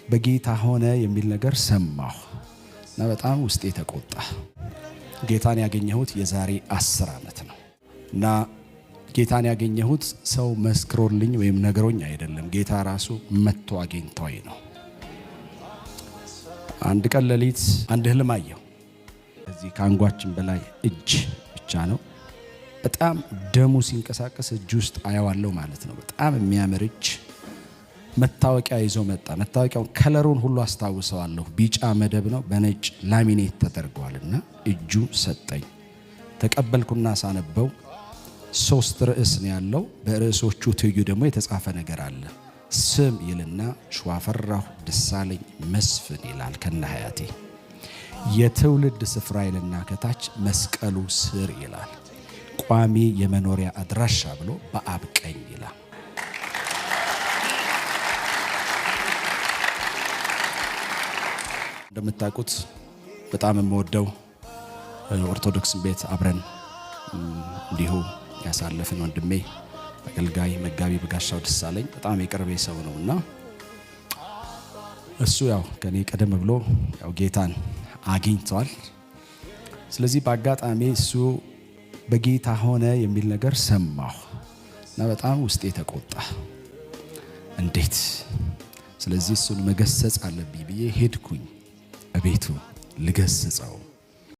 በጌታ ሆነ የሚል ነገር ሰማሁ እና በጣም ውስጤ ተቆጣ። ጌታን ያገኘሁት የዛሬ 10 ዓመት ነው እና ጌታን ያገኘሁት ሰው መስክሮልኝ ወይም ነግሮኝ አይደለም። ጌታ ራሱ መጥቶ አግኝቶኝ ነው። አንድ ቀን ሌሊት አንድ ህልም አየሁ። እዚህ ከአንጓችን በላይ እጅ ብቻ ነው። በጣም ደሙ ሲንቀሳቀስ እጅ ውስጥ አየዋለሁ ማለት ነው። በጣም የሚያምር እጅ መታወቂያ ይዞ መጣ። መታወቂያውን color ኡን ሁሉ አስታውሰዋለሁ። ቢጫ መደብ ነው፣ በነጭ laminate ተደርጓል እና እጁ ሰጠኝ። ተቀበልኩና ሳነበው 3 ርዕስ ነው ያለው። በርዕሶቹ ትይዩ ደግሞ የተጻፈ ነገር አለ። ስም ይልና ሸዋፈራሁ ደሳለኝ መስፍን ይላል ከነ ሀያቴ። የትውልድ ስፍራ ይልና ከታች መስቀሉ ስር ይላል። ቋሚ የመኖሪያ አድራሻ ብሎ በአብ ቀኝ ይላል። እንደምታውቁት በጣም የምወደው ኦርቶዶክስ ቤት አብረን እንዲሁ ያሳለፍን ወንድሜ አገልጋይ መጋቢ በጋሻው ደሳለኝ በጣም የቅርቤ ሰው ነውና እሱ ያው ከኔ ቀደም ብሎ ያው ጌታን አግኝቷል። ስለዚህ በአጋጣሚ እሱ በጌታ ሆነ የሚል ነገር ሰማሁ እና በጣም ውስጤ ተቆጣ። እንዴት? ስለዚህ እሱን መገሰጽ አለብኝ ብዬ ሄድኩኝ እቤቱ ልገስጸው።